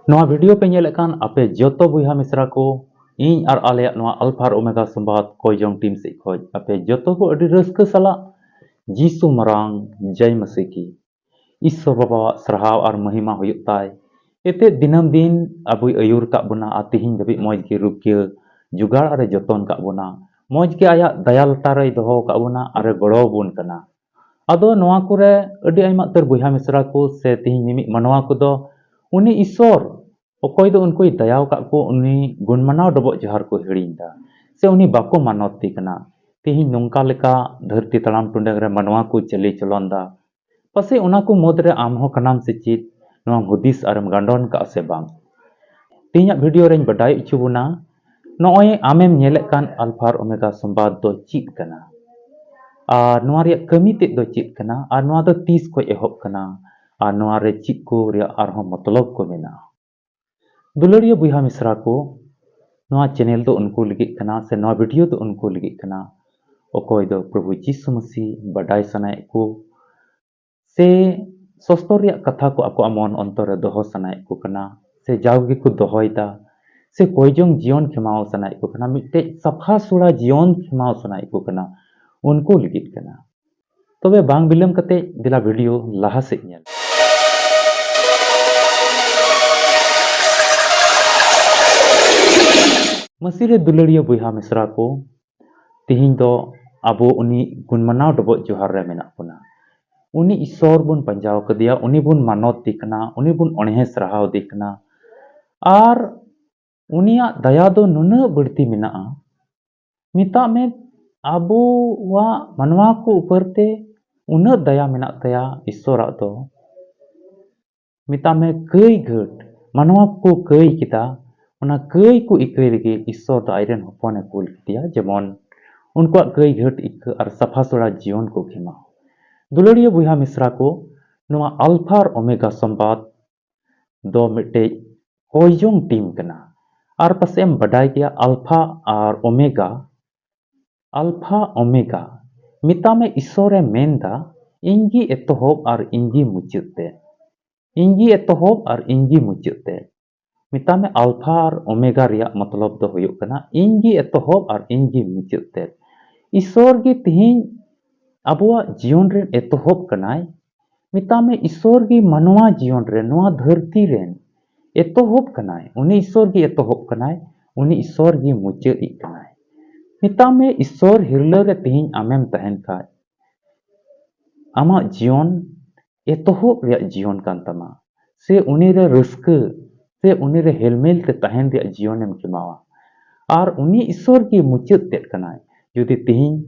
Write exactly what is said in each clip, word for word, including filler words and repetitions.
ᱱᱚᱣᱟ video ᱯᱮ ᱧᱮᱞᱮᱫ ᱠᱟᱱ ᱟᱯᱮ ᱡᱚᱛᱚ ᱵᱚᱭᱦᱟ ᱢᱤᱥᱨᱟ ᱠᱚ, ᱤᱧ ᱟᱨ ᱟᱞᱮᱭᱟᱜ ᱱᱚᱣᱟ Alpha ᱟᱨ Omega ᱥᱚᱢᱵᱟᱫ ᱠᱚᱭᱡᱚᱝ team ᱥᱮᱫ ᱠᱷᱚᱱ ᱟᱯᱮ ᱡᱚᱛᱚ ᱠᱚ ᱟᱹᱰᱤ ᱨᱟᱹᱥᱠᱟᱹ ᱥᱟᱞᱟᱜ ᱡᱤᱥᱩ ᱢᱟᱨᱟᱝ, ᱡᱟᱭ ᱢᱟᱥᱤ ᱠᱤ, ᱤᱥᱥᱚᱨ ᱵᱟᱵᱟᱣᱟᱜ ᱥᱟᱨᱦᱟᱣ ᱟᱨ ᱢᱚᱦᱤᱢᱟ ᱦᱩᱭᱩᱜ ᱛᱟᱭ᱾ ᱮᱛᱮᱫ ᱫᱤᱱᱟᱹᱢ ᱫᱤᱱ ᱟᱵᱚᱭ ᱟᱹᱭᱩᱨ ᱠᱟᱜ ᱵᱚᱱᱟ ᱟᱨ ᱛᱤᱦᱤᱧ ᱫᱷᱟᱹᱵᱤᱡ ᱢᱚᱡᱽ ᱜᱮ ᱨᱩᱠᱷᱤᱭᱟᱹ ᱡᱚᱜᱟᱲ ᱟᱨᱮ ᱡᱚᱛᱚᱱ ᱠᱟᱜ ᱵᱚᱱᱟ, ᱢᱚᱡᱽ ᱜᱮ ᱟᱭᱟᱜ ᱫᱟᱭᱟ ᱞᱟᱛᱟᱨ ᱨᱮᱭ ᱫᱚᱦᱚ ᱠᱟᱜ ᱵᱚᱱᱟ ᱟᱨᱮ ᱜᱚᱲᱚ ᱟᱵᱚᱱ ᱠᱟᱱᱟ᱾ ᱟᱫᱚ ᱱᱚᱣᱟ ᱠᱚᱨᱮ ᱟᱹᱰᱤ ᱟᱭᱢᱟ ᱩᱛᱟᱹᱨ ᱵᱚᱭᱦᱟ ᱢᱤᱥᱨᱟ ᱠᱚ ᱥᱮ ᱛᱤᱦᱤᱧ ᱢᱤᱢᱤᱫ ᱢᱟᱱᱣᱟ ᱠᱚᱫᱚ ᱩᱱᱤ ᱤᱥᱥᱚᱨ ᱚᱠᱚᱭ ᱫᱚ ᱩᱱᱠᱩᱭ ᱫᱟᱭᱟᱣ ᱠᱟᱜ ᱠᱚ, ᱩᱱᱤ ᱜᱩᱱ ᱢᱟᱱᱟᱣ ᱰᱚᱵᱚᱜ ᱡᱚᱦᱟᱨ ᱠᱚ ᱦᱤᱲᱤᱧ ᱫᱟ ᱥᱮ ᱩᱱᱤ ᱵᱟᱠᱚ ᱢᱟᱱᱚᱛ ᱮ ᱠᱟᱱᱟ᱾ ᱛᱤᱦᱤᱧ ᱱᱚᱝᱠᱟ ᱞᱮᱠᱟ ᱫᱷᱟᱹᱨᱛᱤ ᱛᱟᱲᱟᱢ ᱴᱩᱰᱟᱹᱝ ᱨᱮ ᱢᱟᱱᱣᱟ ᱠᱚ ᱪᱟᱹᱞᱤ ᱪᱚᱞᱚᱱ ᱫᱟ, ᱯᱟᱥᱮᱡ ᱚᱱᱟ ᱠᱚ ᱢᱩᱫᱽ ᱨᱮ ᱟᱢ ᱦᱚᱸ ᱠᱟᱱᱟᱢ ᱥᱮ ᱪᱮᱫ? ᱱᱚᱣᱟᱢ ᱦᱩᱫᱤᱥ ᱟᱨᱮᱢ ᱜᱟᱱᱰᱚᱱ ᱠᱟᱜᱼᱟ ᱥᱮ ᱵᱟᱝ? ᱛᱮᱦᱮᱧᱟᱜ video ᱨᱮᱧ ᱵᱟᱰᱟᱭ ᱦᱚᱪᱚ ᱵᱚᱱᱟ, ᱱᱚᱜᱼᱚᱭ ᱟᱢᱮᱢ ᱧᱮᱞᱮᱫ ᱠᱟᱱ Alpha ᱟᱨ Omega ᱥᱚᱢᱵᱟᱫ ᱫᱚ ᱪᱮᱫ ᱠᱟᱱᱟ, ᱟᱨ ᱱᱚᱣᱟ ᱨᱮᱭᱟᱜ ᱠᱟᱹᱢᱤ ᱛᱮᱫ ᱫᱚ ᱪᱮᱫ ᱠᱟᱱᱟ, ᱟᱨ ᱱᱚᱣᱟ ᱫᱚ ᱛᱤᱥ ᱠᱷᱚᱱ ᱮᱦᱚᱵ ᱠᱟᱱᱟ, ᱟᱨ ᱱᱚᱣᱟ ᱨᱮ ᱪᱮᱫ ᱠᱚ ᱨᱮᱭᱟᱜ ᱟᱨᱦᱚᱸ ᱢᱚᱛᱞᱚᱵ ᱠᱚ ᱢᱮᱱᱟᱜᱼᱟ᱾ ᱫᱩᱞᱟᱹᱲᱤᱭᱟᱹ ᱵᱚᱭᱦᱟ ᱢᱤᱥᱨᱟ ᱠᱚ, ᱱᱚᱣᱟ channel ᱫᱚ ᱩᱱᱠᱩ ᱞᱟᱹᱜᱤᱫ ᱠᱟᱱᱟ ᱥᱮ ᱱᱚᱣᱟ video ᱫᱚ ᱩᱱᱠᱩ ᱞᱟᱹᱜᱤᱫ ᱠᱟᱱᱟ, ᱚᱠᱚᱭ ᱫᱚ ᱯᱨᱚᱵᱷᱩ ᱡᱤᱥᱩ ᱢᱟᱹᱥᱤ ᱵᱟᱰᱟᱭ ᱥᱟᱱᱟᱭᱮᱫ ᱠᱚ ᱥᱮ ᱥᱚᱥᱛᱚᱨ ᱨᱮᱭᱟᱜ ᱠᱟᱛᱷᱟ ᱠᱚ ᱟᱠᱚᱣᱟᱜ ᱢᱚᱱ ᱚᱱᱛᱚᱨ ᱨᱮ ᱫᱚᱦᱚ ᱥᱟᱱᱟᱭᱮᱫ ᱠᱚ ᱠᱟᱱᱟ ᱥᱮ ᱡᱟᱣ ᱜᱮᱠᱚ ᱫᱚᱦᱚᱭᱮᱫᱟ ᱥᱮ ᱠᱚᱭᱡᱚᱝ ᱡᱤᱭᱚᱱ ᱠᱷᱮᱢᱟᱣ ᱥᱟᱱᱟᱭᱮᱫ ᱠᱚ ᱠᱟᱱᱟ, ᱢᱤᱫᱴᱮᱡ ᱥᱟᱯᱷᱟ ᱥᱩᱲᱟ ᱡᱤᱭᱚᱱ ᱠᱷᱮᱢᱟᱣ ᱥᱟᱱᱟᱭᱮᱫ ᱠᱚ ᱠᱟᱱᱟ, ᱩᱱᱠᱩ ᱞᱟᱹᱜᱤᱫ ᱠᱟᱱᱟ᱾ ᱛᱚᱵᱮ ᱵᱟᱝ ᱵᱤᱞᱚᱢ ᱠᱟᱛᱮ ᱫᱮᱞᱟ video ᱞᱟᱦᱟ ᱥᱮᱫ ᱧᱮᱞ᱾ ᱢᱟᱹᱥᱤ ᱨᱮ ᱫᱩᱞᱟᱹᱲᱤᱭᱟᱹ ᱵᱚᱭᱦᱟ ᱢᱤᱥᱨᱟ ᱠᱚ, ᱛᱤᱦᱤᱧ ᱫᱚ ᱟᱵᱚ ᱩᱱᱤ ᱜᱩᱱ ᱢᱟᱱᱟᱣ ᱰᱚᱵᱚᱜ ᱡᱚᱦᱟᱨ ᱨᱮ ᱢᱮᱱᱟᱜ ᱵᱚᱱᱟ᱾ ᱩᱱᱤ ᱤᱥᱥᱚᱨ ᱵᱚᱱ ᱯᱟᱸᱡᱟ ᱟᱠᱟᱫᱮᱭᱟ, ᱩᱱᱤ ᱵᱚᱱ ᱢᱟᱱᱚᱛ ᱮ ᱠᱟᱱᱟ, ᱩᱱᱤ ᱵᱚᱱ ᱚᱬᱦᱮ ᱥᱟᱨᱦᱟᱣ ᱮᱫᱮ ᱠᱟᱱᱟ᱾ ᱟᱨ ᱩᱱᱤᱭᱟᱜ ᱫᱟᱭᱟ ᱫᱚ ᱱᱩᱱᱟᱹᱜ ᱵᱟᱹᱲᱛᱤ ᱢᱮᱱᱟᱜᱼᱟ, ᱢᱮᱛᱟᱜ ᱢᱮ ᱟᱵᱚᱣᱟᱜ ᱢᱟᱱᱣᱟ ᱠᱚ ᱩᱯᱚᱨ ᱛᱮ ᱩᱱᱟᱹᱜ ᱫᱟᱭᱟ ᱢᱮᱱᱟᱜ ᱛᱟᱭᱟ ᱤᱥᱥᱚᱨᱟᱜ ᱫᱚ᱾ ᱢᱮᱛᱟᱜ ᱢᱮ ᱠᱟᱹᱭ ᱜᱷᱟᱹᱴ, ᱢᱟᱱᱣᱟ ᱠᱚ ᱠᱟᱹᱭ ᱠᱮᱫᱟ, ᱚᱱᱟ ᱠᱟᱹᱭ ᱠᱚ ᱤᱠᱟᱹᱭ ᱞᱟᱹᱜᱤᱫ ᱤᱥᱥᱚᱨ ᱫᱚ ᱟᱡᱨᱮᱱ ᱦᱚᱯᱚᱱᱮ ᱠᱩᱞ ᱠᱮᱫᱮᱭᱟ, ᱡᱮᱢᱚᱱ ᱩᱱᱠᱩᱣᱟᱜ ᱠᱟᱹᱭ ᱜᱷᱟᱹᱴ ᱤᱠᱟᱹ ᱟᱨ ᱥᱟᱯᱷᱟ ᱥᱩᱲᱟ ᱡᱤᱭᱚᱱ ᱠᱚ ᱠᱷᱮᱢᱟᱣ᱾ ᱫᱩᱞᱟᱹᱲᱤᱭᱟᱹ ᱵᱚᱭᱦᱟ ᱢᱤᱥᱨᱟ ᱠᱚ, ᱱᱚᱣᱟ Alpha ᱟᱨ Omega ᱥᱚᱢᱵᱟᱫ ᱫᱚ ᱢᱤᱫᱴᱮᱡ ᱠᱚᱭᱡᱚᱝ team ᱠᱟᱱᱟ᱾ ᱟᱨ ᱯᱟᱥᱮᱡ ᱮᱢ ᱵᱟᱰᱟᱭ ᱜᱮᱭᱟ, Alpha ᱟᱨ Omega, Alpha Omega, ᱢᱮᱛᱟᱜ ᱢᱮ ᱤᱥᱥᱚᱨᱮ ᱢᱮᱱᱫᱟ, "ᱤᱧ ᱜᱮ ᱮᱛᱚᱦᱚᱵ ᱟᱨ ᱤᱧ ᱜᱮ ᱢᱩᱪᱟᱹᱫ ᱛᱮ, ᱤᱧ ᱜᱮ ᱮᱛᱚᱦᱚᱵ ᱟᱨ ᱤᱧ ᱜᱮ ᱢᱩᱪᱟᱹᱫ ᱛᱮ, ᱢᱮᱛᱟᱜ ᱢᱮ ᱟᱞᱯᱷᱟ ᱟᱨ ᱳᱢᱮᱜᱟ ᱨᱮᱭᱟᱜ ᱢᱚᱛᱞᱚᱵ ᱫᱚ ᱦᱩᱭᱩᱜ ᱠᱟᱱᱟ ᱤᱧ ᱜᱮ ᱮᱛᱚᱦᱚᱵ ᱟᱨ ᱤᱧ ᱜᱮ ᱢᱩᱪᱟᱹᱫ ᱛᱮᱫ᱾ ᱤᱥᱚᱨ ᱜᱮ ᱛᱤᱦᱤᱧ ᱟᱵᱚᱣᱟᱜ ᱡᱤᱭᱚᱱ ᱨᱮᱱ ᱮᱛᱚᱦᱚᱵ ᱠᱟᱱᱟᱭ᱾ ᱢᱮᱛᱟᱜ ᱢᱮ ᱤᱥᱚᱨ ᱜᱮ ᱢᱟᱱᱣᱟ ᱡᱤᱭᱚᱱ ᱨᱮ ᱱᱚᱣᱟ ᱫᱷᱟᱹᱨᱛᱤ ᱨᱮᱱ ᱮᱛᱚᱦᱚᱵ ᱠᱟᱱᱟᱭ᱾ ᱩᱱᱤ ᱤᱥᱚᱨ ᱜᱮ ᱮᱛᱚᱦᱚᱵ ᱠᱟᱱᱟᱭ, ᱩᱱᱤ ᱤᱥᱚᱨ ᱜᱮ ᱢᱩᱪᱟᱹᱫ ᱤᱡ ᱠᱟᱱᱟᱭ᱾ ᱢᱮᱛᱟᱜ ᱢᱮ ᱤᱥᱚᱨ ᱦᱤᱨᱞᱟᱹ ᱨᱮ ᱛᱤᱦᱤᱧ ᱟᱢᱮᱢ ᱛᱟᱦᱮᱱ ᱠᱷᱟᱡ, ᱟᱢᱟᱜ ᱡᱤᱭᱚᱱ ᱮᱛᱚᱦᱚᱵ ᱨᱮᱭᱟᱜ ᱡᱤᱭᱚᱱ ᱠᱟᱱ ᱛᱟᱢᱟ, ᱥᱮ ᱩᱱᱤ ᱨᱮ ᱨᱟᱹᱥᱠᱟᱹ ᱥᱮ ᱩᱱᱤ ᱨᱮ ᱦᱮᱞᱢᱮᱞ ᱛᱮ ᱛᱟᱦᱮᱱ ᱨᱮᱭᱟᱜ ᱡᱤᱭᱚᱱᱮᱢ ᱠᱷᱮᱢᱟᱣᱟ᱾ ᱟᱨ ᱩᱱᱤ ᱤᱥᱚᱨ ᱜᱮ ᱢᱩᱪᱟᱹᱫ ᱛᱮᱫ ᱠᱟᱱᱟᱭ᱾ ᱡᱩᱫᱤ ᱛᱤᱦᱤᱧ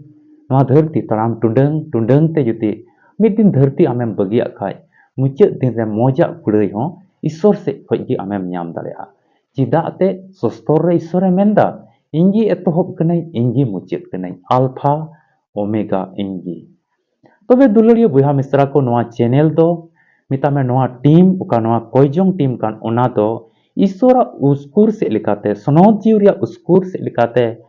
ᱱᱚᱣᱟ ᱫᱷᱟᱹᱨᱛᱤ ᱛᱟᱲᱟᱢ ᱴᱩᱰᱟᱹᱝ ᱴᱩᱰᱟᱹᱝ ᱛᱮ ᱡᱩᱫᱤ ᱢᱤᱫ ᱫᱤᱱ ᱫᱷᱟᱹᱨᱛᱤ ᱟᱢᱮᱢ ᱵᱟᱹᱜᱤᱭᱟᱜ ᱠᱷᱟᱡ, ᱢᱩᱪᱟᱹᱫ ᱫᱤᱱ ᱨᱮ ᱢᱚᱡᱟᱜ ᱠᱩᱲᱟᱹᱭ ᱦᱚᱸ ᱤᱥᱚᱨ ᱥᱮᱫ ᱠᱷᱚᱡ ᱜᱮ ᱟᱢᱮᱢ ᱧᱟᱢ ᱫᱟᱲᱮᱭᱟᱜᱼᱟ᱾ ᱪᱮᱫᱟᱜ ᱛᱮ ᱥᱚᱥᱛᱚᱨ ᱨᱮ ᱤᱥᱚᱨᱮ ᱢᱮᱱᱫᱟ, ᱤᱧ ᱜᱮ ᱮᱛᱚᱦᱚᱵ ᱠᱟᱹᱱᱟᱹᱧ, ᱤᱧ ᱜᱮ ᱢᱩᱪᱟᱹᱫ ᱠᱟᱹᱱᱟᱹᱧ, ᱟᱞᱯᱷᱟ ᱳᱢᱮᱜᱟ ᱤᱧ ᱜᱮ᱾ ᱛᱚᱵᱮ ᱫᱩᱞᱟᱹᱲᱤᱭᱟᱹ ᱵᱚᱭᱦᱟ ᱢᱤᱥᱨᱟ ᱠᱚ, ᱱᱚᱣᱟ ᱪᱮᱱᱮᱞ ᱫᱚ ᱢᱮᱛᱟᱜ ᱢᱮ ᱱᱚᱣᱟ ᱴᱤᱢ, ᱚᱠᱟ ᱱᱚᱣᱟ ᱠᱚᱭᱡᱚᱝ ᱴᱤᱢ ᱠᱟᱱ, ᱚᱱᱟ ᱫᱚ ᱤᱥᱚᱨᱟᱜ ᱩᱥᱠᱩᱨ ᱥᱮᱫ ᱞᱮᱠᱟᱛᱮ, ᱥᱚᱱᱚᱛ ᱡᱤᱣᱤ ᱨᱮᱭᱟᱜ ᱩᱥᱠᱩᱨ ᱥᱮᱫ ᱞᱮᱠᱟᱛᱮ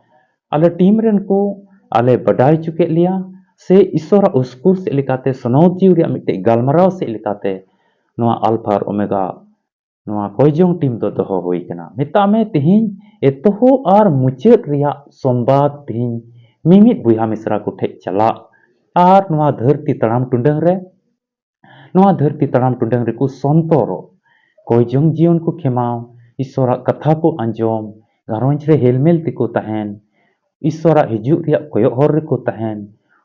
ᱟᱞᱮ ᱴᱤᱢ ᱨᱮᱱ ᱠᱚ ᱟᱞᱮ ᱵᱟᱰᱟᱭ ᱦᱚᱪᱚ ᱠᱮᱫ ᱞᱮᱭᱟ, ᱥᱮ ᱤᱥᱚᱨᱟᱜ ᱩᱥᱠᱩᱨ ᱥᱮᱫ ᱞᱮᱠᱟᱛᱮ ᱥᱚᱱᱚᱛ ᱡᱤᱣᱤ ᱨᱮᱭᱟᱜ ᱢᱤᱫᱴᱮᱡ ᱜᱟᱞᱢᱟᱨᱟᱣ ᱥᱮᱫ ᱞᱮᱠᱟᱛᱮ ᱱᱚᱣᱟ ᱟᱞᱯᱷᱟ ᱟᱨ ᱳᱢᱮᱜᱟ ᱱᱚᱣᱟ ᱠᱚᱭᱡᱚᱝ ᱴᱤᱢ ᱫᱚ ᱫᱚᱦᱚ ᱦᱩᱭ ᱠᱟᱱᱟ᱾ ᱢᱮᱛᱟᱜ ᱢᱮ ᱛᱤᱦᱤᱧ ᱮᱛᱚᱦᱚᱵ ᱟᱨ ᱢᱩᱪᱟᱹᱫ ᱨᱮᱭᱟᱜ ᱥᱚᱢᱵᱟᱫ ᱛᱤᱦᱤᱧ ᱢᱤᱢᱤᱫ ᱵᱚᱭᱦᱟ ᱢᱤᱥᱨᱟ ᱠᱚ ᱴᱷᱮᱡ ᱪᱟᱞᱟᱜ ᱟᱨ ᱱᱚᱣᱟ ᱫᱷᱟᱹᱨᱛᱤ ᱛᱟᱲᱟᱢ ᱴᱩᱰᱟᱹᱝ ᱨᱮ, ᱱᱚᱣᱟ ᱫᱷᱟᱹᱨᱛᱤ ᱛᱟᱲᱟᱢ ᱴᱩᱰᱟᱹᱝ ᱨᱮᱠᱚ ᱥᱚᱱᱛᱚᱨᱚᱜ, ᱠᱚᱭᱡᱚᱝ ᱡᱤᱭᱚᱱ ᱠᱚ ᱠᱷᱮᱢᱟᱣ, ᱤᱥᱚᱨᱟᱜ ᱠᱟᱛᱷᱟ ᱠᱚ ᱟᱸᱡᱚᱢ, ᱜᱷᱟᱨᱚᱸᱡᱽ ᱨᱮ ᱦᱮᱞᱢᱮᱞ ᱛᱮᱠᱚ ᱛᱟᱦᱮᱱ, ᱤᱥᱚᱨᱟᱜ ᱦᱤᱡᱩᱜ ᱨᱮᱭᱟᱜ ᱠᱚᱭᱚᱜ ᱦᱚᱨ ᱨᱮᱠᱚ ᱛᱟᱦᱮᱱ,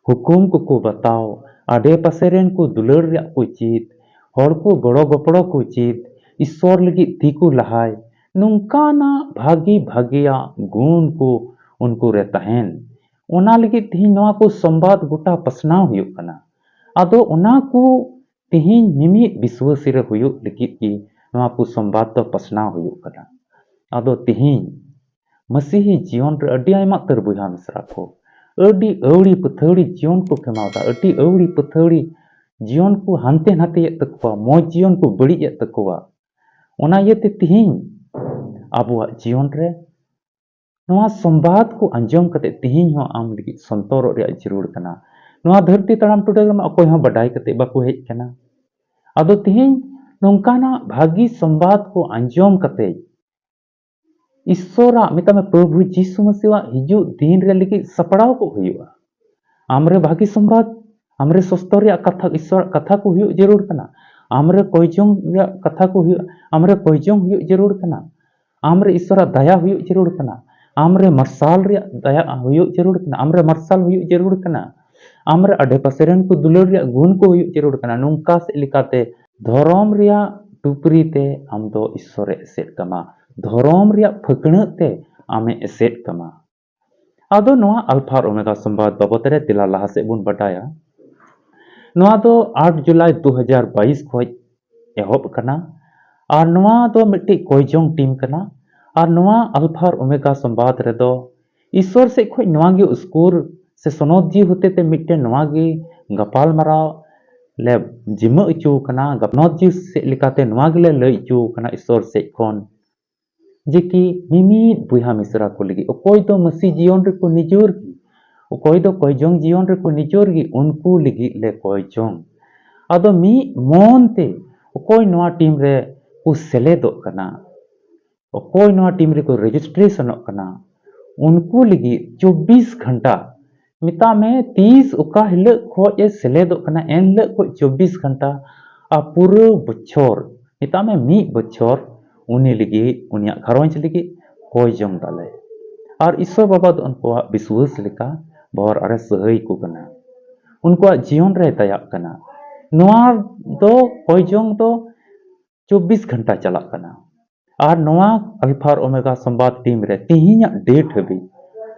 ᱦᱩᱠᱩᱢ ᱠᱚᱠᱚ ᱵᱟᱛᱟᱣ, ᱟᱰᱮ ᱯᱟᱥᱮ ᱨᱮᱱ ᱠᱚ ᱫᱩᱞᱟᱹᱲ ᱨᱮᱭᱟᱜ ᱠᱚ ᱪᱮᱫ, ᱦᱚᱲ ᱠᱚ ᱜᱚᱲᱚ ᱜᱚᱯᱚᱲᱚ ᱠᱚ ᱪᱮᱫ, ᱤᱥᱚᱨ ᱞᱟᱹᱜᱤᱫ ᱛᱤ ᱠᱚ ᱞᱟᱦᱟᱭ, ᱱᱚᱝᱠᱟᱱᱟᱜ ᱵᱷᱟᱜᱮ ᱵᱷᱟᱜᱮᱭᱟᱜ ᱜᱩᱱ ᱠᱚ ᱩᱱᱠᱩ ᱨᱮ ᱛᱟᱦᱮᱱ᱾ ᱚᱱᱟ ᱞᱟᱹᱜᱤᱫ ᱛᱮᱦᱮᱧ ᱱᱚᱣᱟ ᱠᱚ ᱥᱚᱢᱵᱟᱫ ᱜᱚᱴᱟ ᱯᱟᱥᱱᱟᱣ ᱦᱩᱭᱩᱜ ᱠᱟᱱᱟ᱾ ᱟᱫᱚ ᱚᱱᱟ ᱠᱚ ᱛᱮᱦᱮᱧ ᱢᱤᱢᱤᱫ ᱵᱤᱥᱣᱟᱹᱥᱤ ᱨᱮ ᱦᱩᱭᱩᱜ ᱞᱟᱹᱜᱤᱫ ᱜᱮ ᱱᱚᱣᱟ ᱠᱚ ᱥᱚᱢᱵᱟᱫ ᱫᱚ ᱯᱟᱥᱱᱟᱣ ᱦᱩᱭᱩᱜ ᱠᱟᱱᱟ᱾ ᱟᱫᱚ ᱛᱮᱦᱮᱧ ᱢᱟᱹᱥᱤᱦᱤ ᱡᱤᱭᱚᱱ ᱨᱮ ᱟᱹᱰᱤ ᱟᱭᱢᱟ ᱩᱛᱟᱹᱨ ᱵᱚᱭᱦᱟ ᱢᱤᱥᱨᱟ ᱠᱚ ᱟᱹᱰᱤ ᱟᱹᱣᱲᱤ ᱯᱟᱹᱛᱷᱟᱹᱣᱲᱤ ᱡᱤᱭᱚᱱ ᱠᱚ ᱠᱷᱮᱢᱟᱣᱫᱟ, ᱟᱹᱰᱤ ᱟᱹᱣᱲᱤ ᱯᱟᱹᱛᱷᱟᱹᱣᱲᱤ ᱡᱤᱭᱚᱱ ᱠᱚ ᱦᱟᱱᱛᱮ ᱱᱟᱛᱮᱭᱮᱫ ᱛᱟᱠᱚᱣᱟ, ᱢᱚᱡᱽ ᱡᱤᱭᱚᱱ ᱠᱚ ᱵᱟᱹᱲᱤᱡ ᱮᱫ ᱛᱟᱠᱚᱣᱟ᱾ ᱚᱱᱟ ᱤᱭᱟᱹᱛᱮ ᱛᱮᱦᱮᱧ ᱟᱵᱚᱣᱟᱜ ᱡᱤᱭᱚᱱ ᱨᱮ ᱱᱚᱣᱟ ᱥᱚᱢᱵᱟᱫ ᱠᱚ ᱟᱸᱡᱚᱢ ᱠᱟᱛᱮ ᱛᱮᱦᱮᱧ ᱦᱚᱸ ᱟᱢ ᱞᱟᱹᱜᱤᱫ ᱥᱚᱱᱛᱚᱨᱚᱜ ᱨᱮᱭᱟᱜ ᱡᱟᱹᱨᱩᱲ ᱠᱟᱱᱟ᱾ ᱱᱚᱣᱟ ᱫᱷᱟᱹᱨᱛᱤ ᱛᱟᱲᱟᱢ ᱴᱩᱰᱟᱹᱝ ᱨᱮᱢᱟ ᱚᱠᱚᱭ ᱦᱚᱸ ᱵᱟᱰᱟᱭ ᱠᱟᱛᱮ ᱵᱟᱠᱚ ᱦᱮᱡ ᱠᱟᱱᱟ᱾ ᱟᱫᱚ ᱛᱮᱦᱮᱧ ᱱᱚᱝᱠᱟᱱᱟᱜ ᱵᱷᱟᱹᱜᱤ ᱥᱚᱢᱵᱟᱫ ᱠᱚ ᱟᱸᱡᱚᱢ ᱠᱟᱛᱮ ᱤᱥᱥᱚᱨᱟᱜ, ᱢᱮᱛᱟᱜ ᱢᱮ, ᱯᱨᱚᱵᱷᱩ ᱡᱤᱥᱩ ᱢᱟᱥᱤᱣᱟᱜ ᱦᱤᱡᱩᱜ ᱫᱤᱱ ᱨᱮ ᱞᱟᱹᱜᱤᱫ ᱥᱟᱯᱲᱟᱣ ᱠᱚᱜ ᱦᱩᱭᱩᱜᱼᱟ᱾ ᱟᱢᱨᱮ ᱵᱷᱟᱹᱜᱤ ᱥᱚᱢᱵᱟᱫ, ᱟᱢᱨᱮ ᱥᱚᱥᱛᱚ ᱨᱮᱭᱟᱜ ᱠᱟᱛᱷᱟ, ᱤᱥᱥᱚᱨᱟᱜ ᱠᱟᱛᱷᱟ ᱠᱚ ᱦᱩᱭᱩᱜ ᱡᱟᱹᱨᱩᱲ ᱠᱟᱱᱟ᱾ ᱟᱢᱨᱮ ᱠᱚᱭᱡᱚᱝ ᱨᱮᱭᱟᱜ ᱠᱟᱛᱷᱟ ᱠᱚ ᱦᱩᱭᱩᱜ, ᱟᱢᱨᱮ ᱠᱚᱭᱡᱚᱝ ᱦᱩᱭᱩᱜ ᱡᱟᱹᱨᱩᱲ ᱠᱟᱱᱟ᱾ ᱟᱢᱨᱮ ᱤᱥᱥᱚᱨᱟᱜ ᱫᱟᱭᱟ ᱦᱩᱭᱩᱜ ᱡᱟᱹᱨᱩᱲ ᱠᱟᱱᱟ᱾ ᱟᱢᱨᱮ ᱢᱟᱨᱥᱟᱞ ᱨᱮᱭᱟᱜ ᱫᱟᱭᱟ ᱦᱩᱭᱩᱜ ᱡᱟᱹᱨᱩᱲ ᱠᱟᱱᱟ᱾ ᱟᱢᱨᱮ ᱢᱟᱨᱥᱟᱞ ᱦᱩᱭᱩᱜ ᱡᱟᱹᱨᱩᱲ ᱠᱟᱱᱟ᱾ ᱟᱢᱨᱮ ᱟᱰᱮ ᱯᱟᱥᱮ ᱨᱮᱱ ᱠᱚ ᱫᱩᱞᱟᱹᱲ ᱨᱮᱭᱟᱜ ᱜᱩᱱ ᱠᱚ ᱦᱩᱭᱩᱜ ᱡᱟᱹᱨᱩᱲ ᱠᱟᱱᱟ᱾ ᱱᱚᱝᱠᱟ ᱥᱮᱫ ᱞᱮᱠᱟᱛᱮ ᱫᱷᱚᱨᱚᱢ ᱨᱮᱭᱟᱜ ᱴᱩᱯᱨᱤ ᱛᱮ ᱟᱢ ᱫᱚ ᱤᱥᱥᱚᱨᱮ ᱮᱥᱮᱫ ᱠᱟᱢᱟ᱾ ᱫᱷᱚᱨᱚᱢ ᱨᱮᱭᱟᱜ ᱯᱷᱟᱹᱠᱬᱟᱹᱜ ᱛᱮ ᱟᱢᱮ ᱮᱥᱮᱫ ᱠᱟᱢᱟ᱾ ᱟᱫᱚ ᱱᱚᱣᱟ ᱟᱞᱯᱷᱟ ᱟᱨ ᱳᱢᱮᱜᱟ ᱥᱚᱢᱵᱟᱫ ᱵᱟᱵᱚᱛ ᱨᱮ ᱫᱮᱞᱟ ᱞᱟᱦᱟ ᱥᱮᱫ ᱵᱚᱱ ᱵᱟᱰᱟᱭᱟ᱾ ᱱᱚᱣᱟ ᱫᱚ ᱟᱴ ᱡᱩᱞᱟᱭ ᱫᱩ ᱦᱟᱡᱟᱨ ᱵᱟᱭᱤᱥ ᱠᱷᱚᱱ ᱮᱦᱚᱵ ᱠᱟᱱᱟ᱾ ᱟᱨ ᱱᱚᱣᱟ ᱫᱚ ᱢᱤᱫᱴᱤᱡ ᱠᱚᱭᱡᱚᱝ ᱴᱤᱢ ᱠᱟᱱᱟ᱾ ᱟᱨ ᱱᱚᱣᱟ ᱟᱞᱯᱷᱟ ᱟᱨ ᱳᱢᱮᱜᱟ ᱥᱚᱢᱵᱟᱫ ᱨᱮᱫᱚ ᱤᱥᱥᱚᱨ ᱥᱮᱫ ᱠᱷᱚᱱ ᱱᱚᱣᱟ ᱜᱮ ᱩᱥᱠᱩᱨ ᱥᱮ ᱥᱚᱱᱚᱛ ᱡᱤᱣᱤ ᱦᱚᱛᱮᱛᱮ ᱢᱤᱫᱴᱮᱱ ᱱᱚᱣᱟ ᱜᱮ ᱜᱟᱯᱟᱞ ᱢᱟᱨᱟᱣ ᱞᱮ ᱡᱤᱢᱟᱹ ᱦᱚᱪᱚ ᱠᱟᱱᱟ᱾ ᱥᱚᱱᱚᱛ ᱡᱤᱣᱤ ᱥᱮᱫ ᱞᱮᱠᱟᱛᱮ ᱱᱚᱣᱟ ᱜᱮᱞᱮ ᱞᱟᱹᱭ ᱦᱚᱪᱚ ᱠᱟᱱᱟ ᱤᱥᱥᱚᱨ ᱥᱮᱫ ᱠᱷᱚᱱ, ᱡᱮ ᱠᱤ ᱢᱤᱢᱤᱫ ᱵᱚᱭᱦᱟ ᱢᱤᱥᱨᱟ ᱠᱚ ᱞᱟᱹᱜᱤᱫ, ᱚᱠᱚᱭ ᱫᱚ ᱢᱟᱹᱥᱤ ᱡᱤᱭᱚᱱ ᱨᱮᱠᱚ ᱱᱤᱡᱚᱨ ᱜᱮ, ᱚᱠᱚᱭ ᱫᱚ ᱠᱚᱭᱡᱚᱝ ᱡᱤᱭᱚᱱ ᱨᱮᱠᱚ ᱱᱤᱡᱚᱨ ᱜᱮ, ᱩᱱᱠᱩ ᱞᱟᱹᱜᱤᱫ ᱞᱮ ᱠᱚᱭᱡᱚᱝ᱾ ᱟᱫᱚ ᱢᱤᱫ ᱢᱚᱱ ᱛᱮ ᱚᱠᱚᱭ ᱱᱚᱣᱟ ᱴᱤᱢ ᱨᱮ ᱠᱚ ᱥᱮᱞᱮᱫᱚᱜ ᱠᱟᱱᱟ, ᱚᱠᱚᱭ ᱱᱚᱣᱟ ᱴᱤᱢ ᱨᱮᱠᱚ ᱨᱮᱡᱤᱥᱴᱨᱮᱥᱚᱱᱚᱜ ᱠᱟᱱᱟ, ᱩᱱᱠᱩ ᱞᱟᱹᱜᱤᱫ ᱪᱚᱵᱵᱤᱥ ᱜᱷᱚᱱᱴᱟ, ᱢᱮᱛᱟᱜ ᱢᱮ ᱛᱤᱥ ᱚᱠᱟ ᱦᱤᱞᱳᱜ ᱠᱷᱚᱡ ᱮ ᱥᱮᱞᱮᱫᱚᱜ ᱠᱟᱱᱟ, ᱮᱱ ᱦᱤᱞᱳᱜ ᱠᱷᱚᱡ ᱪᱚᱵᱵᱤᱥ ᱜᱷᱚᱱᱴᱟ ᱟᱨ ᱯᱩᱨᱟᱹ ᱵᱚᱪᱷᱚᱨ, ᱢᱮᱛᱟᱜ ᱢᱮ ᱢᱤᱫ ᱵᱚᱪᱷᱚᱨ ᱩᱱᱤ ᱞᱟᱹᱜᱤᱫ, ᱩᱱᱤᱭᱟᱜ ᱜᱷᱟᱨᱚᱸᱡᱽ ᱞᱟᱹᱜᱤᱫ ᱠᱚᱭ ᱡᱚᱝ ᱫᱟᱞᱮ᱾ ᱟᱨ ᱤᱥᱥᱚᱨ ᱵᱟᱵᱟ ᱫᱚ ᱩᱱᱠᱩᱣᱟᱜ ᱵᱤᱥᱣᱟᱹᱥ ᱞᱮᱠᱟ ᱵᱚᱦᱚᱨ ᱟᱨᱮ ᱥᱟᱹᱦᱟᱹᱭ ᱠᱚ ᱠᱟᱱᱟ, ᱩᱱᱠᱩᱣᱟᱜ ᱡᱤᱭᱚᱱ ᱨᱮ ᱫᱟᱭᱟᱜ ᱠᱟᱱᱟ᱾ ᱱᱚᱣᱟ ᱫᱚ ᱠᱚᱭ ᱡᱚᱝ ᱫᱚ ᱪᱚᱵᱵᱤᱥ ᱜᱷᱚᱱᱴᱟ ᱪᱟᱞᱟᱜ ᱠᱟᱱᱟ᱾ ᱟᱨ ᱱᱚᱣᱟ ᱟᱞᱯᱷᱟ ᱟᱨ ᱳᱢᱮᱜᱟ ᱥᱚᱢᱵᱟᱫ ᱴᱤᱢ ᱨᱮ ᱛᱮᱦᱮᱧᱟᱜ ᱰᱮᱴ ᱦᱟᱹᱵᱤᱡ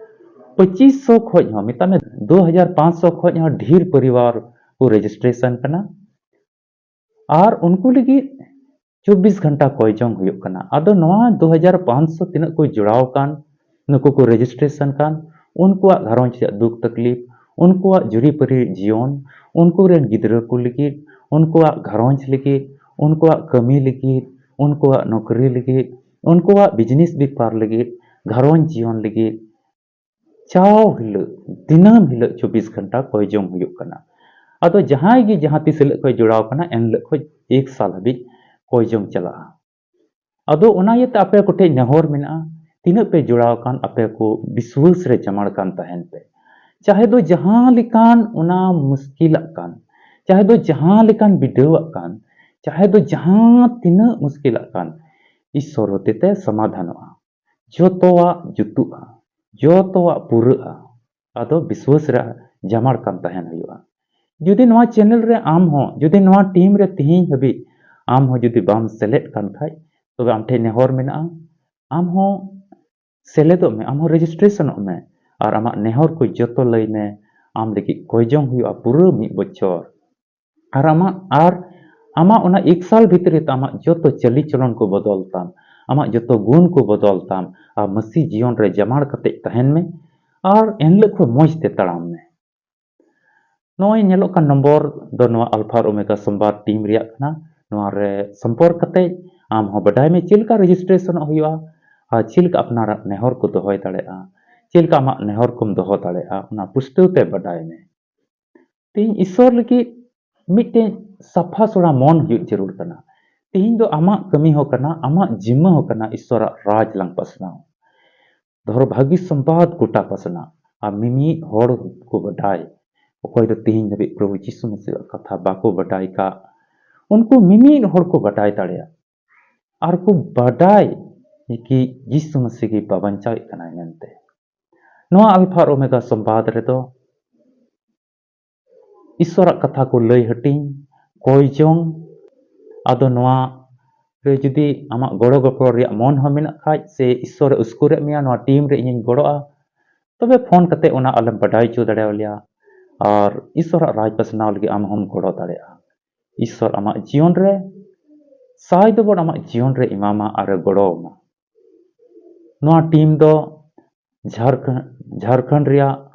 ᱯᱚᱸᱪᱤᱥ ᱥᱚ ᱠᱷᱚᱡ ᱦᱚᱸ, ᱢᱮᱛᱟᱜ ᱢᱮ ᱫᱩ ᱦᱟᱡᱟᱨ ᱯᱟᱸᱪᱥᱚ ᱠᱷᱚᱡ ᱦᱚᱸ ᱰᱷᱮᱨ ᱯᱚᱨᱤᱵᱟᱨ ᱠᱚ ᱨᱮᱡᱤᱥᱴᱨᱮᱥᱚᱱ ᱠᱟᱱᱟ᱾ ᱟᱨ ᱩᱱᱠᱩ ᱞᱟᱹᱜᱤᱫ ᱪᱚᱵᱵᱤᱥ ᱜᱷᱚᱱᱴᱟ ᱠᱚᱭ ᱡᱚᱝ ᱦᱩᱭᱩᱜ ᱠᱟᱱᱟ᱾ ᱟᱫᱚ ᱱᱚᱣᱟ ᱫᱩ ᱦᱟᱡᱟᱨ ᱯᱟᱸᱪᱥᱚ ᱛᱤᱱᱟᱹᱜ ᱠᱚ ᱡᱚᱲᱟᱣ ᱟᱠᱟᱱ, ᱱᱩᱠᱩ ᱠᱚ ᱨᱮᱡᱤᱥᱴᱨᱮᱥᱚᱱ ᱠᱟᱱ, ᱩᱱᱠᱩᱣᱟᱜ ᱜᱷᱟᱨᱚᱸᱡᱽ ᱨᱮᱭᱟᱜ ᱫᱩᱠ ᱛᱟᱠᱞᱤᱯ, ᱩᱱᱠᱩᱣᱟᱜ ᱡᱩᱨᱤᱯᱟᱹᱨᱤ ᱡᱤᱭᱚᱱ, ᱩᱱᱠᱩ ᱨᱮᱱ ᱜᱤᱫᱽᱨᱟᱹ ᱠᱚ ᱞᱟᱹᱜᱤᱫ, ᱩᱱᱠᱩᱣᱟᱜ ᱜᱷᱟᱨᱚᱸᱡᱽ ᱞᱟᱹᱜᱤᱫ, ᱩᱱᱠᱩᱣᱟᱜ ᱠᱟᱹᱢᱤ ᱞᱟᱹᱜᱤᱫ, ᱩᱱᱠᱩᱣᱟᱜ ᱱᱚᱠᱨᱤ ᱞᱟᱹᱜᱤᱫ, ᱩᱱᱠᱩᱣᱟᱜ ᱵᱤᱡᱽᱱᱮᱥ ᱵᱮᱯᱟᱨ ᱞᱟᱹᱜᱤᱫ, ᱜᱷᱟᱨᱚᱸᱡᱽ ᱡᱤᱭᱚᱱ ᱞᱟᱹᱜᱤᱫ, ᱡᱟᱣ ᱦᱤᱞᱳᱜ, ᱫᱤᱱᱟᱹᱢ ᱦᱤᱞᱳᱜ ᱪᱚᱵᱵᱤᱥ ᱜᱷᱚᱱᱴᱟ ᱠᱚᱭ ᱡᱚᱝ ᱦᱩᱭᱩᱜ ᱠᱟᱱᱟ᱾ ᱟᱫᱚ ᱡᱟᱦᱟᱸᱭ ᱜᱮ ᱡᱟᱦᱟᱸ ᱛᱤᱥ ᱦᱤᱞᱳᱜ ᱠᱷᱚᱡ ᱡᱚᱲᱟᱣ ᱠᱟᱱᱟ, ᱮᱱ ᱦᱤᱞᱳᱜ ᱠᱷᱚᱡ ᱮᱠ ᱥᱟᱞ ᱦᱟᱹᱵᱤᱡ ᱠᱚᱭ ᱡᱚᱝ ᱪᱟᱞᱟᱜᱼᱟ᱾ ᱟᱫᱚ ᱚᱱᱟ ᱤᱭᱟᱹᱛᱮ ᱟᱯᱮ ᱠᱚᱴᱷᱮᱱ ᱱᱮᱦᱚᱨ ᱢᱮᱱᱟᱜᱼᱟ, ᱛᱤᱱᱟᱹᱜ ᱯᱮ ᱡᱚᱲᱟᱣ ᱟᱠᱟᱱ, ᱟᱯᱮ ᱠᱚ ᱵᱤᱥᱣᱟᱹᱥ ᱨᱮ ᱡᱟᱢᱟᱲ ᱠᱟᱱ ᱛᱟᱦᱮᱱ ᱯᱮ᱾ ᱪᱟᱦᱮ ᱫᱚ ᱡᱟᱦᱟᱸ ᱞᱮᱠᱟᱱ ᱚᱱᱟ ᱢᱩᱥᱠᱤᱞᱟᱜ ᱠᱟᱱ, ᱪᱟᱦᱮ ᱫᱚ ᱡᱟᱦᱟᱸ ᱞᱮᱠᱟᱱ ᱵᱤᱰᱟᱹᱣᱟᱜ ᱠᱟᱱ, ᱪᱟᱦᱮ ᱫᱚ ᱡᱟᱦᱟᱸ ᱛᱤᱱᱟᱹᱜ ᱢᱩᱥᱠᱤᱞᱟᱜ ᱠᱟᱱ, ᱤᱥᱥᱚᱨ ᱦᱚᱛᱮᱛᱮ ᱥᱚᱢᱟᱫᱷᱟᱱᱚᱜᱼᱟ᱾ ᱡᱚᱛᱚᱣᱟᱜ ᱡᱩᱛᱩᱜᱼᱟ, ᱡᱚᱛᱚᱣᱟᱜ ᱯᱩᱨᱟᱹᱜᱼᱟ᱾ ᱟᱫᱚ ᱵᱤᱥᱣᱟᱹᱥ ᱨᱮ ᱡᱟᱢᱟᱲ ᱠᱟᱱ ᱛᱟᱦᱮᱱ ᱦᱩᱭᱩᱜᱼᱟ᱾ ᱡᱩᱫᱤ ᱱᱚᱣᱟ ᱪᱮᱱᱮᱞ ᱨᱮ ᱟᱢ ᱦᱚᱸ, ᱡᱩᱫᱤ ᱱᱚᱣᱟ ᱴᱤᱢ ᱨᱮ ᱛᱮᱦᱮᱧ ᱦᱟᱹᱵᱤᱡ ᱟᱢ ᱦᱚᱸ ᱡᱩᱫᱤ ᱵᱟᱢ ᱥᱮᱞᱮᱫ ᱠᱟᱱ ᱠᱷᱟᱡ, ᱛᱚᱵᱮ ᱟᱢ ᱴᱷᱮᱱ ᱱᱮᱦᱚᱨ ᱢᱮᱱᱟᱜᱼᱟ, ᱟᱢ ᱦᱚᱸ ᱥᱮᱞᱮᱫᱚᱜ ᱢᱮ, ᱟᱢ ᱦᱚᱸ ᱨᱮᱡᱤᱥᱴᱨᱮᱥᱚᱱᱚᱜ ᱢᱮ ᱟᱨ ᱟᱢᱟᱜ ᱱᱮᱦᱚᱨ ᱠᱚ ᱡᱚᱛᱚ ᱞᱟᱹᱭ ᱢᱮ᱾ ᱟᱢ ᱞᱟᱹᱜᱤᱫ ᱠᱚᱭ ᱡᱚᱝ ᱦᱩᱭᱩᱜᱼᱟ ᱯᱩᱨᱟᱹ ᱢᱤᱫ ᱵᱚᱪᱷᱚᱨ᱾ ᱟᱨ ᱟᱢᱟᱜ, ᱟᱨ ᱟᱢᱟᱜ ᱚᱱᱟ ᱮᱠ ᱥᱟᱞ ᱵᱷᱤᱛᱨᱤ ᱛᱮ ᱟᱢᱟᱜ ᱡᱚᱛᱚ ᱪᱟᱹᱞᱤ ᱪᱚᱞᱚᱱ ᱠᱚ ᱵᱚᱫᱚᱞ ᱛᱟᱢ, ᱟᱢᱟᱜ ᱡᱚᱛᱚ ᱜᱩᱱ ᱠᱚ ᱵᱚᱫᱚᱞ ᱛᱟᱢ, ᱟᱨ ᱢᱟᱹᱥᱤ ᱡᱤᱭᱚᱱ ᱨᱮ ᱡᱟᱢᱟᱲ ᱠᱟᱛᱮ ᱛᱟᱦᱮᱱ ᱢᱮ ᱟᱨ ᱮᱱᱦᱤᱞᱳᱜ ᱠᱷᱚᱱ ᱢᱚᱡᱽ ᱛᱮ ᱛᱟᱲᱟᱢ ᱢᱮ᱾ ᱱᱚᱜᱼᱚᱭ ᱧᱮᱞᱚᱜ ᱠᱟᱱ ᱱᱚᱢᱵᱚᱨ ᱫᱚ ᱱᱚᱣᱟ ᱟᱞᱯᱷᱟ ᱟᱨ ᱳᱢᱮᱜᱟ ᱥᱚᱢᱵᱟᱫ ᱴᱤᱢ ᱨᱮᱭᱟᱜ ᱠᱟᱱᱟ᱾ ᱱᱚᱣᱟ ᱨᱮ ᱥᱚᱢᱯᱚᱨᱠ ᱠᱟᱛᱮ ᱟᱢ ᱦᱚᱸ ᱵᱟᱰᱟᱭ ᱢᱮ ᱪᱮᱫ ᱞᱮᱠᱟ ᱨᱮᱡᱤᱥᱴᱨᱮᱥᱚᱱᱚᱜ ᱦᱩᱭᱩᱜᱼᱟ ᱟᱨ ᱪᱮᱫ ᱞᱮᱠᱟ ᱟᱯᱱᱟᱨᱟᱜ ᱱᱮᱦᱚᱨ ᱠᱚ ᱫᱚᱦᱚᱭ ᱫᱟᱲᱮᱭᱟᱜᱼᱟ, ᱪᱮᱫ ᱞᱮᱠᱟ ᱟᱢᱟᱜ ᱱᱮᱦᱚᱨ ᱠᱚᱢ ᱫᱚᱦᱚ ᱫᱟᱲᱮᱭᱟᱜᱼᱟ, ᱚᱱᱟ ᱯᱩᱥᱴᱟᱹᱣ ᱛᱮ ᱵᱟᱰᱟᱭ ᱢᱮ᱾ ᱛᱮᱦᱮᱧ ᱤᱥᱥᱚᱨ ᱞᱟᱹᱜᱤᱫ ᱢᱤᱫᱴᱮᱱ ᱥᱟᱯᱷᱟ ᱥᱚᱲᱟ ᱢᱚᱱ ᱦᱩᱭᱩᱜ ᱡᱟᱹᱨᱩᱲ ᱠᱟᱱᱟ᱾ ᱛᱮᱦᱮᱧ ᱫᱚ ᱟᱢᱟᱜ ᱠᱟᱹᱢᱤ ᱦᱚᱸ ᱠᱟᱱᱟ, ᱟᱢᱟᱜ ᱡᱤᱢᱢᱟᱹ ᱦᱚᱸ ᱠᱟᱱᱟ ᱤᱥᱥᱚᱨᱟᱜ ᱨᱟᱡᱽ ᱞᱟᱝ ᱯᱟᱥᱱᱟᱣ᱾ ᱫᱷᱚᱨᱚ ᱵᱷᱟᱹᱜᱤ ᱥᱚᱢᱵᱟᱫ ᱜᱚᱴᱟ ᱯᱟᱥᱱᱟᱜ᱾ ᱟᱨ ᱢᱤᱢᱤᱫ ᱦᱚᱲ ᱠᱚ ᱵᱟᱰᱟᱭ, ᱚᱠᱚᱭ ᱫᱚ ᱛᱮᱦᱮᱧ ᱫᱷᱟᱹᱵᱤᱡ ᱯᱨᱚᱵᱷᱩ ᱡᱤᱥᱩ ᱢᱟᱹᱥᱤᱭᱟᱜ ᱠᱟᱛᱷᱟ ᱵᱟᱠᱚ ᱵᱟᱰᱟᱭ ᱠᱟᱜ, ᱩᱱᱠᱩ ᱢᱤᱢᱤᱫ ᱦᱚᱲ ᱠᱚ ᱵᱟᱰᱟᱭ ᱫᱟᱲᱮᱭᱟᱜ᱾ ᱟᱨ ᱠᱚ ᱵᱟᱰᱟᱭ ᱠᱤ ᱡᱤᱥᱩ ᱢᱟᱹᱥᱤ ᱜᱮ ᱵᱟᱧᱪᱟᱣᱮᱫ ᱠᱟᱱᱟᱭ ᱢᱮᱱᱛᱮ᱾ ᱱᱚᱣᱟ ᱟᱞᱯᱷᱟ ᱟᱨ ᱳᱢᱮᱜᱟ ᱥᱚᱢᱵᱟᱫ ᱨᱮᱫᱚ ᱤᱥᱥᱚᱨᱟᱜ ᱠᱟᱛᱷᱟ ᱠᱚ ᱞᱟᱹᱭ ᱦᱟᱹᱴᱤᱧ, ᱠᱚᱭ ᱡᱚᱝ᱾ ᱟᱫᱚ ᱱᱚᱣᱟ ᱨᱮ ᱡᱩᱫᱤ ᱟᱢᱟᱜ ᱜᱚᱲᱚ ᱜᱚᱯᱚᱲᱚ ᱨᱮᱭᱟᱜ ᱢᱚᱱ ᱦᱚᱸ ᱢᱮᱱᱟᱜ ᱠᱷᱟᱡ, ᱥᱮ ᱤᱥᱥᱚᱨᱮ ᱩᱥᱠᱩᱨᱮᱫ ᱢᱮᱭᱟ, ᱱᱚᱣᱟ ᱴᱤᱢ ᱨᱮ ᱤᱧᱤᱧ ᱜᱚᱲᱚᱜᱼᱟ, ᱛᱚᱵᱮ ᱯᱷᱳᱱ ᱠᱟᱛᱮ ᱚᱱᱟ ᱟᱞᱮᱢ ᱵᱟᱰᱟᱭ ᱦᱚᱪᱚ ᱫᱟᱲᱮᱭᱟᱞᱮᱭᱟ᱾ ᱟᱨ ᱤᱥᱥᱚᱨᱟᱜ ᱨᱟᱡᱽ ᱯᱟᱥᱱᱟᱣ ᱞᱟᱹᱜᱤᱫ ᱟᱢ ᱦᱚᱸᱢ ᱜᱚᱲᱚ ᱫᱟᱲᱮᱭᱟᱜᱼᱟ᱾ ᱤᱥᱥᱚᱨ ᱟᱢᱟᱜ ᱡᱤᱭᱚᱱ ᱨᱮ ᱥᱟᱭ ᱫᱚᱵᱚᱱ ᱟᱢᱟᱜ ᱡᱤᱭᱚᱱ ᱨᱮ ᱮᱢᱟᱢᱟ ᱟᱨᱮ ᱜᱚᱲᱚ ᱟᱢᱟ᱾ ᱱᱚᱣᱟ ᱴᱤᱢ ᱫᱚ ᱡᱷᱟᱨᱠᱷᱚᱸᱰ, ᱡᱷᱟᱨᱠᱷᱚᱸᱰ ᱨᱮᱭᱟᱜ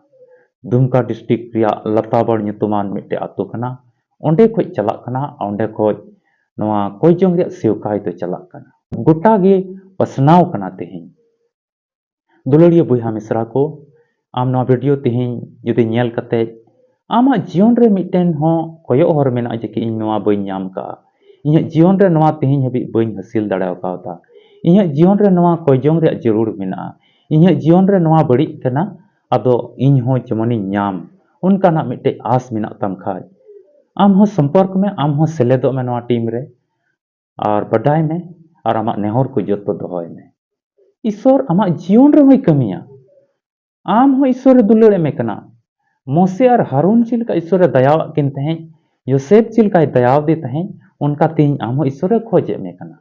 ᱫᱩᱢᱠᱟ ᱰᱤᱥᱴᱨᱤᱠᱴ ᱨᱮᱭᱟᱜ ᱞᱟᱛᱟᱵᱟᱲ ᱧᱩᱛᱩᱢᱟᱱ ᱢᱤᱫᱴᱮᱡ ᱟᱛᱳ ᱠᱟᱱᱟ᱾ ᱚᱸᱰᱮ ᱠᱷᱚᱡ ᱪᱟᱞᱟᱜ ᱠᱟᱱᱟ, ᱚᱸᱰᱮ ᱠᱷᱚᱡ ᱱᱚᱣᱟ ᱠᱚᱭ ᱡᱚᱝ ᱨᱮᱭᱟᱜ ᱥᱮᱣᱠᱟᱭ ᱫᱚ ᱪᱟᱞᱟᱜ ᱠᱟᱱᱟ᱾ ᱜᱚᱴᱟ ᱜᱮ ᱯᱟᱥᱱᱟᱣ ᱠᱟᱱᱟ ᱛᱮᱦᱮᱧ᱾ ᱫᱩᱞᱟᱹᱲᱤᱭᱟᱹ ᱵᱚᱭᱦᱟ ᱢᱤᱥᱨᱟ ᱠᱚ, ᱟᱢ ᱱᱚᱣᱟ ᱵᱷᱤᱰᱤᱭᱳ ᱛᱮᱦᱮᱧ ᱡᱩᱫᱤ ᱧᱮᱞ ᱠᱟᱛᱮ ᱟᱢᱟᱜ ᱡᱤᱭᱚᱱ ᱨᱮ ᱢᱤᱫᱴᱮᱱ ᱦᱚᱸ ᱠᱚᱭᱚᱜ ᱦᱚᱨ ᱢᱮᱱᱟᱜᱼᱟ ᱡᱮ ᱠᱤ ᱤᱧ ᱱᱚᱣᱟ ᱵᱟᱹᱧ ᱧᱟᱢ ᱠᱟᱜᱼᱟ, ᱤᱧᱟᱹᱜ ᱡᱤᱭᱚᱱ ᱨᱮ ᱱᱚᱣᱟ ᱛᱮᱦᱮᱧ ᱦᱟᱹᱵᱤᱡ ᱵᱟᱹᱧ ᱦᱟᱹᱥᱤᱞ ᱫᱟᱲᱮ ᱟᱠᱟᱣᱫᱟ, ᱤᱧᱟᱹᱜ ᱡᱤᱭᱚᱱ ᱨᱮ ᱱᱚᱣᱟ ᱠᱚᱭᱡᱚᱝ ᱨᱮᱭᱟᱜ ᱡᱟᱹᱨᱩᱲ ᱢᱮᱱᱟᱜᱼᱟ, ᱤᱧᱟᱹᱜ ᱡᱤᱭᱚᱱ ᱨᱮ ᱱᱚᱣᱟ ᱵᱟᱹᱲᱤᱡ ᱠᱟᱱᱟ, ᱟᱫᱚ ᱤᱧ ᱦᱚᱸ ᱡᱮᱢᱚᱱᱤᱧ ᱧᱟᱢ, ᱚᱱᱠᱟᱱᱟᱜ ᱢᱤᱫᱴᱮᱡ ᱟᱸᱥ ᱢᱮᱱᱟᱜ ᱛᱟᱢ ᱠᱷᱟᱡ, ᱟᱢ ᱦᱚᱸ ᱥᱚᱢᱯᱚᱨᱠ ᱢᱮ, ᱟᱢ ᱦᱚᱸ ᱥᱮᱞᱮᱫᱚᱜ ᱢᱮ ᱱᱚᱣᱟ ᱴᱤᱢ ᱨᱮ, ᱟᱨ ᱵᱟᱰᱟᱭ ᱢᱮ, ᱟᱨ ᱟᱢᱟᱜ ᱱᱮᱦᱚᱨ ᱠᱚ ᱡᱚᱛᱚ ᱫᱚᱦᱚᱭ ᱢᱮ᱾ ᱤᱥᱚᱨ ᱟᱢᱟᱜ ᱡᱤᱭᱚᱱ ᱨᱮᱦᱚᱸᱭ ᱠᱟᱹᱢᱤᱭᱟ᱾ ᱟᱢ ᱦᱚᱸ ᱤᱥᱚᱨᱮ ᱫᱩᱞᱟᱹᱲ ᱮᱢᱮ ᱠᱟᱱᱟ᱾ ᱢᱚᱥᱮ ᱟᱨ ᱦᱟᱨᱩᱱ ᱪᱮᱫ ᱞᱮᱠᱟ ᱤᱥᱚᱨᱮ ᱫᱟᱭᱟᱣᱟᱫ ᱠᱤᱱ ᱛᱟᱦᱮᱸᱫ, ᱭᱳᱥᱮᱯ ᱪᱮᱫ ᱞᱮᱠᱟᱭ ᱫᱟᱭᱟᱣᱟᱫᱮ ᱛᱟᱦᱮᱸᱫ, ᱚᱱᱠᱟ ᱛᱮᱦᱮᱧ ᱟᱢ ᱦᱚᱸ ᱤᱥᱚᱨᱮ ᱠᱷᱚᱡ ᱮᱫ ᱢᱮ ᱠᱟᱱᱟ᱾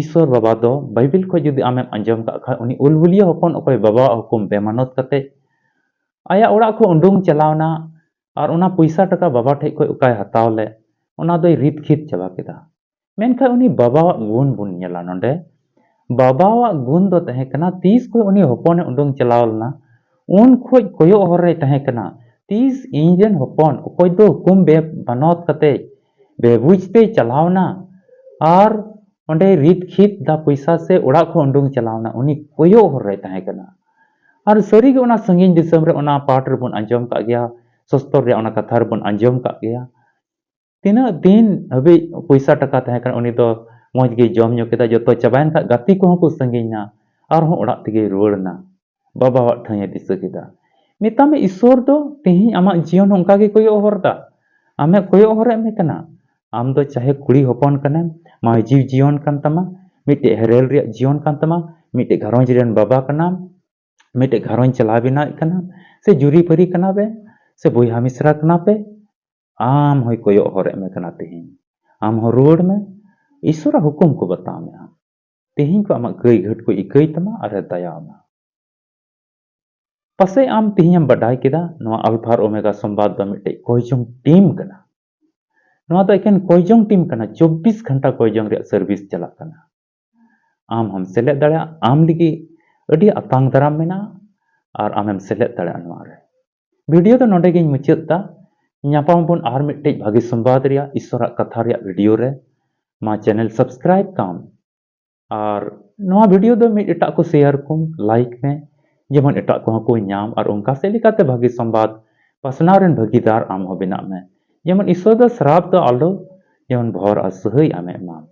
ᱤᱥᱚᱨ ᱵᱟᱵᱟ ᱫᱚ ᱵᱟᱭᱵᱮᱞ ᱠᱷᱚᱡ ᱡᱩᱫᱤ ᱟᱢᱮᱢ ᱟᱸᱡᱚᱢ ᱠᱟᱜ ᱠᱷᱟᱡ, ᱩᱱᱤ ᱩᱞᱵᱩᱞᱤᱭᱟᱹ ᱦᱚᱯᱚᱱ ᱚᱠᱚᱭ ᱵᱟᱵᱟᱣᱟᱜ ᱦᱩᱠᱩᱢ ᱵᱮᱢᱟᱱᱚᱛ ᱠᱟᱛᱮ ᱟᱭᱟᱜ ᱚᱲᱟᱜ ᱠᱷᱚᱡ ᱩᱰᱩᱝ ᱪᱟᱞᱟᱣᱱᱟ ᱟᱨ ᱚᱱᱟ ᱯᱚᱭᱥᱟ ᱴᱟᱠᱟ ᱵᱟᱵᱟ ᱴᱷᱮᱡ ᱠᱷᱚᱡ ᱚᱠᱟᱭ ᱦᱟᱛᱟᱣ ᱞᱮᱫ, ᱚᱱᱟ ᱫᱚᱭ ᱨᱤᱫ ᱠᱷᱤᱫ ᱪᱟᱵᱟ ᱠᱮᱫᱟ᱾ ᱢᱮᱱᱠᱷᱟᱱ ᱩᱱᱤ ᱵᱟᱵᱟᱣᱟᱜ ᱜᱩᱱ ᱵᱚᱱ ᱧᱮᱞᱟ ᱱᱚᱰᱮ᱾ ᱵᱟᱵᱟᱣᱟᱜ ᱜᱩᱱ ᱫᱚ ᱛᱟᱦᱮᱸ ᱠᱟᱱᱟ, ᱛᱤᱥ ᱠᱷᱚᱡ ᱩᱱᱤ ᱦᱚᱯᱚᱱᱮ ᱩᱰᱩᱝ ᱪᱟᱞᱟᱣ ᱞᱮᱱᱟ, ᱩᱱ ᱠᱷᱚᱡ ᱠᱚᱭᱚᱜ ᱦᱚᱨ ᱨᱮᱭ ᱛᱟᱦᱮᱸ ᱠᱟᱱᱟ, ᱛᱤᱥ ᱤᱧ ᱨᱮᱱ ᱦᱚᱯᱚᱱ ᱚᱠᱚᱭ ᱫᱚ ᱦᱩᱠᱩᱢ ᱵᱮ-, ᱵᱟᱱᱚᱛ ᱠᱟᱛᱮ ᱵᱮᱵᱩᱡᱽ ᱛᱮᱭ ᱪᱟᱞᱟᱣᱱᱟ ᱟᱨ ᱚᱸᱰᱮ ᱨᱤᱫ ᱠᱷᱤᱫ ᱫᱟ ᱯᱚᱭᱥᱟ ᱥᱮ ᱚᱲᱟᱜ ᱠᱷᱚᱱ ᱩᱰᱩᱝ ᱪᱟᱞᱟᱣᱱᱟ, ᱩᱱᱤ ᱠᱚᱭᱚᱜ ᱦᱚᱨ ᱨᱮᱭ ᱛᱟᱦᱮᱸ ᱠᱟᱱᱟ᱾ ᱟᱨ ᱥᱟᱹᱨᱤᱜᱮ ᱚᱱᱟ ᱥᱟᱺᱜᱤᱧ ᱫᱤᱥᱚᱢ ᱨᱮ ᱚᱱᱟ ᱯᱟᱴ ᱨᱮᱵᱚᱱ ᱟᱸᱡᱚᱢ ᱠᱟᱜ ᱜᱮᱭᱟ, ᱥᱚᱥᱛᱚᱨ ᱨᱮᱭᱟᱜ ᱚᱱᱟ ᱠᱟᱛᱷᱟ ᱨᱮᱵᱚᱱ ᱟᱸᱡᱚᱢ ᱠᱟᱜ ᱜᱮᱭᱟ᱾ ᱛᱤᱱᱟᱹᱜ ᱫᱤᱱ ᱦᱟᱹᱵᱤᱡ ᱯᱚᱭᱥᱟ ᱴᱟᱠᱟ ᱛᱟᱦᱮᱸ ᱠᱟᱱᱟ, ᱩᱱᱤ ᱫᱚ ᱢᱚᱡᱽ ᱜᱮᱭ ᱡᱚᱢ ᱧᱩ ᱠᱮᱫᱟ, ᱡᱚᱛᱚ ᱪᱟᱵᱟᱭᱮᱱ ᱠᱷᱟᱡ ᱜᱟᱛᱮ ᱠᱚᱦᱚᱸ ᱠᱚ ᱥᱟᱺᱜᱤᱧ ᱱᱟ, ᱟᱨᱦᱚᱸ ᱚᱲᱟᱜ ᱛᱮᱜᱮᱭ ᱨᱩᱣᱟᱹᱲ ᱮᱱᱟ᱾ ᱵᱟᱵᱟᱣᱟᱜ ᱴᱷᱟᱹᱭ ᱮ ᱫᱤᱥᱟᱹ ᱠᱮᱫᱟ᱾ ᱢᱮᱛᱟᱢ ᱢᱮ, ᱤᱥᱚᱨ ᱫᱚ ᱛᱮᱦᱮᱧ ᱟᱢᱟᱜ ᱡᱤᱭᱚᱱ ᱦᱚᱸ ᱚᱱᱠᱟ ᱜᱮ ᱠᱚᱭᱚᱜ ᱦᱚᱨ ᱫᱟ᱾ ᱟᱢᱮ ᱠᱚᱭᱚᱜ ᱦᱚᱨᱮᱫ ᱢᱮ ᱠᱟᱱᱟ᱾ ᱟᱢ ᱫᱚ ᱪᱟᱦᱮ ᱠᱩᱲᱤ ᱦᱚᱯᱚᱱ ᱠᱟᱱᱟᱢ, ᱢᱟᱹᱭ ᱡᱤᱣᱤ ᱡᱤᱭᱚᱱ ᱠᱟᱱ ᱛᱟᱢᱟ, ᱢᱤᱫᱴᱮᱡ ᱦᱮᱨᱮᱞ ᱨᱮᱭᱟᱜ ᱡᱤᱭᱚᱱ ᱠᱟᱱ ᱛᱟᱢᱟ, ᱢᱤᱫᱴᱮᱡ ᱜᱷᱟᱨᱚᱸᱡᱽ ᱨᱮᱱ ᱵᱟᱵᱟ ᱠᱟᱱᱟᱢ, ᱢᱤᱫᱴᱮᱡ ᱜᱷᱟᱨᱚᱸᱡᱽ ᱪᱟᱞᱟᱣ ᱵᱮᱱᱟᱣᱮᱫ ᱠᱟᱱᱟᱢ, ᱥᱮ ᱡᱩᱨᱤᱯᱟᱹᱨᱤ ᱠᱟᱱᱟ ᱯᱮ, ᱥᱮ ᱵᱚᱭᱦᱟ ᱢᱤᱥᱨᱟ ᱠᱟᱱᱟ ᱯᱮ, ᱟᱢ ᱦᱚᱸᱭ ᱠᱚᱭᱚᱜ ᱦᱚᱨᱮᱫ ᱢᱮ ᱠᱟᱱᱟ ᱛᱮᱦᱮᱧ᱾ ᱟᱢ ᱦᱚᱸ ᱨᱩᱣᱟᱹᱲ ᱢᱮ, ᱤᱥᱚᱨᱟᱜ ᱦᱩᱠᱩᱢ ᱠᱚ ᱵᱟᱛᱟᱣ ᱢᱮ ᱟᱢ᱾ ᱛᱮᱦᱮᱧ ᱠᱷᱚᱡ ᱟᱢᱟᱜ ᱜᱟᱹᱭ ᱜᱷᱟᱹᱴ ᱠᱚ ᱤᱠᱟᱹᱭ ᱛᱟᱢᱟ ᱟᱨᱮ ᱫᱟᱭᱟ ᱟᱢᱟ᱾ ᱯᱟᱥᱮᱡ ᱟᱢ ᱛᱮᱦᱮᱧ ᱮᱢ ᱵᱟᱰᱟᱭ ᱠᱮᱫᱟ, ᱱᱚᱣᱟ ᱟᱞᱯᱷᱟ ᱟᱨ ᱳᱢᱮᱜᱟ ᱥᱚᱢᱵᱟᱫ ᱫᱚ ᱢᱤᱫᱴᱮᱡ ᱠᱚᱭᱡᱚᱝ ᱴᱤᱢ ᱠᱟᱱᱟ᱾ ᱱᱚᱣᱟ ᱫᱚ ᱮᱠᱮᱱ ᱠᱚᱭᱡᱚᱝ ᱴᱤᱢ ᱠᱟᱱᱟ, ᱪᱚᱵᱵᱤᱥ ᱜᱷᱚᱱᱴᱟ ᱠᱚᱭᱡᱚᱝ ᱨᱮᱭᱟᱜ ᱥᱟᱨᱵᱷᱤᱥ ᱪᱟᱞᱟᱜ ᱠᱟᱱᱟ᱾ ᱟᱢ ᱦᱚᱸᱢ ᱥᱮᱞᱮᱫ ᱫᱟᱲᱮᱭᱟᱜᱼᱟ, ᱟᱢ ᱞᱟᱹᱜᱤᱫ ᱟᱹᱰᱤ ᱟᱛᱟᱝ ᱫᱟᱨᱟᱢ ᱢᱮᱱᱟᱜᱼᱟ, ᱟᱨ ᱟᱢᱮᱢ ᱥᱮᱞᱮᱫ ᱫᱟᱲᱮᱭᱟᱜᱼᱟ ᱱᱚᱣᱟ ᱨᱮ᱾ ᱵᱷᱤᱰᱤᱭᱳ ᱫᱚ ᱱᱚᱰᱮ ᱜᱤᱧ ᱢᱩᱪᱟᱹᱫ ᱫᱟ᱾ ᱧᱟᱯᱟᱢ ᱟᱵᱚᱱ ᱟᱨ ᱢᱤᱫᱴᱮᱡ ᱵᱷᱟᱹᱜᱤ ᱥᱚᱢᱵᱟᱫ ᱨᱮᱭᱟᱜ, ᱤᱥᱚᱨᱟᱜ ᱠᱟᱛᱷᱟ ᱨᱮᱭᱟᱜ ᱵᱷᱤᱰᱤᱭᱳ ᱨᱮ᱾ ᱢᱟ ᱪᱮᱱᱮᱞ ᱥᱟᱵᱥᱠᱨᱟᱭᱤᱵ ᱠᱟᱢ᱾ ᱟᱨ ᱱᱚᱣᱟ ᱵᱷᱤᱰᱤᱭᱳ ᱫᱚ ᱢᱤᱫ ᱮᱴᱟᱜ ᱠᱚ ᱥᱮᱭᱟᱨ ᱠᱚᱢ, ᱞᱟᱭᱤᱠ ᱢᱮ, ᱡᱮᱢᱚᱱ ᱮᱴᱟᱜ ᱠᱚᱦᱚᱸ ᱠᱚ ᱧᱟᱢ ᱟᱨ ᱚᱱᱠᱟ ᱥᱮᱫ ᱞᱮᱠᱟᱛᱮ ᱵᱷᱟᱹᱜᱤ ᱥᱚᱢᱵᱟᱫ ᱯᱟᱥᱱᱟᱣ ᱨᱮᱱ ᱵᱷᱟᱹᱜᱤᱫᱟᱨ ᱟᱢ ᱦᱚᱸ ᱵᱮᱱᱟᱜ ᱢᱮ᱾ ᱡᱮᱢᱚᱱ ᱤᱥᱚᱨ ᱫᱚ ᱥᱨᱟᱯ ᱫᱚ ᱟᱞᱚ, ᱡᱮᱢᱚᱱ ᱵᱷᱚᱨ ᱟᱨ ᱥᱟᱹᱦᱟᱹᱭ ᱟᱢᱮ ᱮᱢᱟᱢ᱾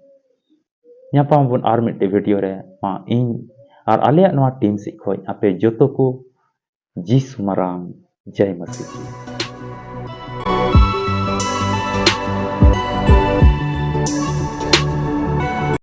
ᱧᱟᱯᱟᱢ ᱟᱵᱚᱱ ᱟᱨ ᱢᱤᱫᱴᱮᱡ video ᱨᱮ᱾ ᱢᱟ ᱤᱧ ᱟᱨ ᱟᱞᱮᱭᱟᱜ ᱱᱚᱣᱟ team ᱥᱮᱫ ᱠᱷᱚᱱ ᱟᱯᱮ ᱡᱚᱛᱚ ᱠᱚ ᱡᱤᱥᱩ ᱢᱟᱨᱟᱝ ᱡᱟᱭ ᱢᱟᱥᱤ ᱠᱤ᱾